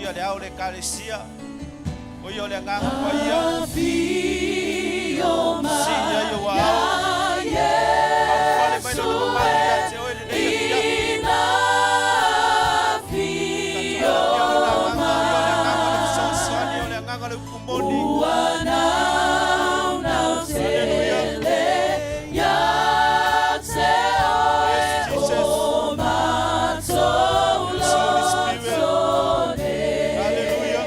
ia le ao o le Ekalesia, o ia o le Agaga Paia. Afio Sii ai ou mai aao, ia faaufale mai Iesu lona mamalu ia te oe lenei afiafi. Ina Tatou afio agia lona Agaga, o ia o le Agaga o le mai fesoasoani, o le Agaga o le upu moni. Ua naunau Haleluia. tele ia te Yes, oe Jesus. o matou Yes, Holy Spirit. loto nei. Hallelujah.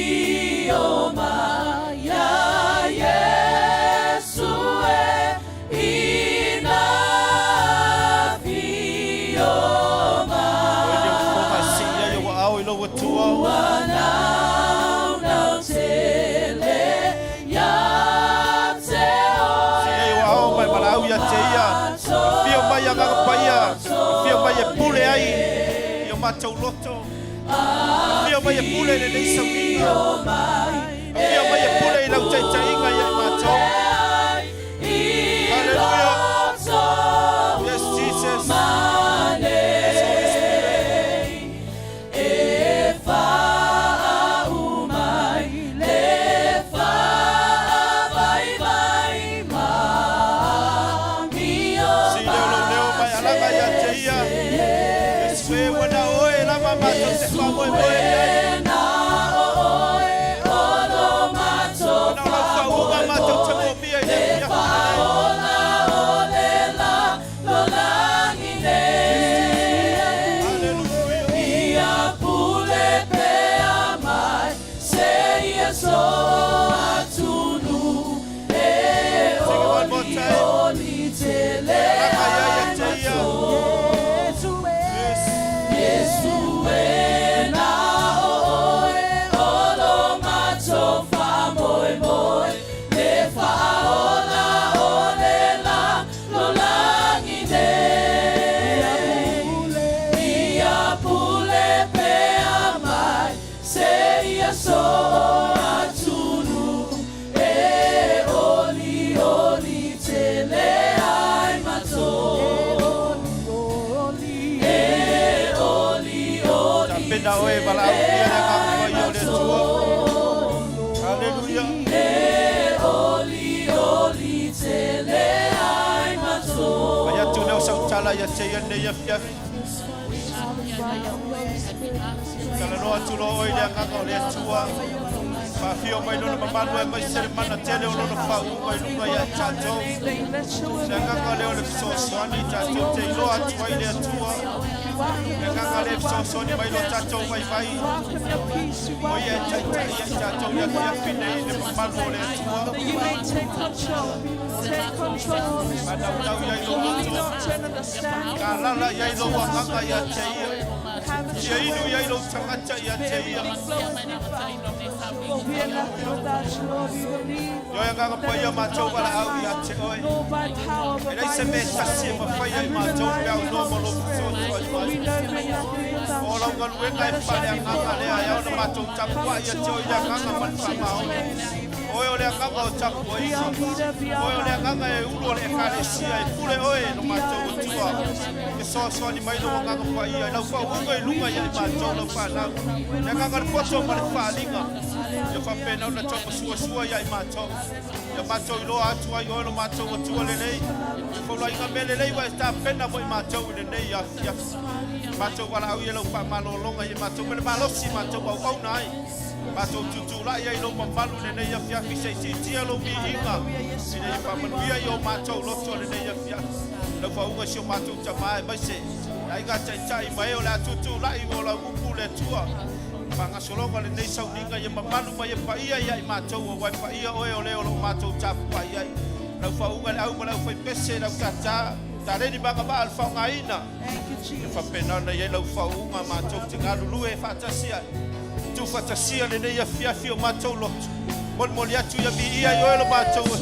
Afio mai ia Iesu e ina afio O le ufoga mai sii ai ou aao i lou Atua. Ua naunau tele ia te Sii ai ou aao mai valaau ia te ia. Afio mai Agaga Paia. Afio mai e pule ai i o matou loto. Afio mai e pule i lenei sauniga. Afio mai e pule i lau taitaiga ia i matou. Hallelujah. Yes, Jesus. Yes, Holy Spirit. E faauma i le faavaivai ma amio Sii lea o lou leo mai alaga ia te ia. Iesu e ua na oe lava matou te faamoemoe i ai. Na o oe o lo matou Na o lau faauuga matou te moomia i le afiafi lenei. Faaola o le lalolagi nei. Hallelujah. Ia pule pea mai seia so atunu e Sing it one more oli time. oli tele Alaga ia ia ai te ia. matou. Yes. Iesu e na o oe o lo matou faamoemoe le faaola o le lalolagi nei. Ia pule pea mai seia so atunu e oli oli tele ai matou. E oli oli Tapena oe valaau ia le Agaga Paia o le Atua. Hallelujah. E oli oli tele ai matou. Fai atu lea o sau tala ia te ia lenei afiafi. Talanoa atu loa oe i le Agaga o le Atua. Faafio mai lona mamalu aemaise le mana tele o lona faauuga i luga ia tatou. Le Agaga lea o le fesoasoani tatou te iloa atu ai le Atua. Le Agaga lea e fesoasoani mai lo tatou vaivai. O ia e taitai ai tatou i afiafi nei le mamalu o le Atua. That you may take control. Take control, Holy Spirit. Manaunau i ai lou Lead loto. not and understanding. Kalala i ai lou agaga ia te ia. Have it Ia your inu way. i ai lou tagata ia te ia. Everything floweth you found. For we are nothing without you, Lord. We believe. Ioe Agaga Paia matou valaau ia te oe. Nor by power, but E leai by se your mea tasi e Spirit. mafai ai matou pe a unoa ma lou fesoasoani For we mai. know we're nothing without O lau you. galuega e faale agaga lea e ao na matou tapuai ia te oe i le agaga ma le faamaoni. Oe o le Agaga o tapuaiga. Oe o le Agaga e ulu o le Ekalesia e pule oe lo matou Atua. Fesoasoani mai lou Agaga Paia i lau faauuga i luga ia i matou lau fanau. Le Agaga o le poto ma le faaliga. Ia faapena ona taumasuasua ia i matou. Ia matou iloa atu ai oe lo matou Atua lelei. Ia faulaiga mea lelei ua e tapena mo i matou i lenei afiafi. Matou valaau ia lau faamalologa ia matou me le malosi matou auauna ai. Matou tutulai ai lou mamalu lenei afiafi se i siitia lou viiga. Ina ia faamanuia i o matou loto lenei afiafi. Lau faauuga si o matou tamā aemaise. Le aiga taitai ma e o le a tutulai o lau upu le Atua. Faagasologa lenei sauniga ia mamalu ma ia paia ia i matou auā e paia oe o le o loo matou tapuai ai. Lau faauuga le au ma le aufaipese lau tātā. Taleni magavaa le faaaogaina. Thank you, E Jesus. faapena ona i ai lau faauuga matou te galulue faatasi ai. Tuufatasia lenei afiafi o matou loto. Molimoli atu ia viia i oe lo matou.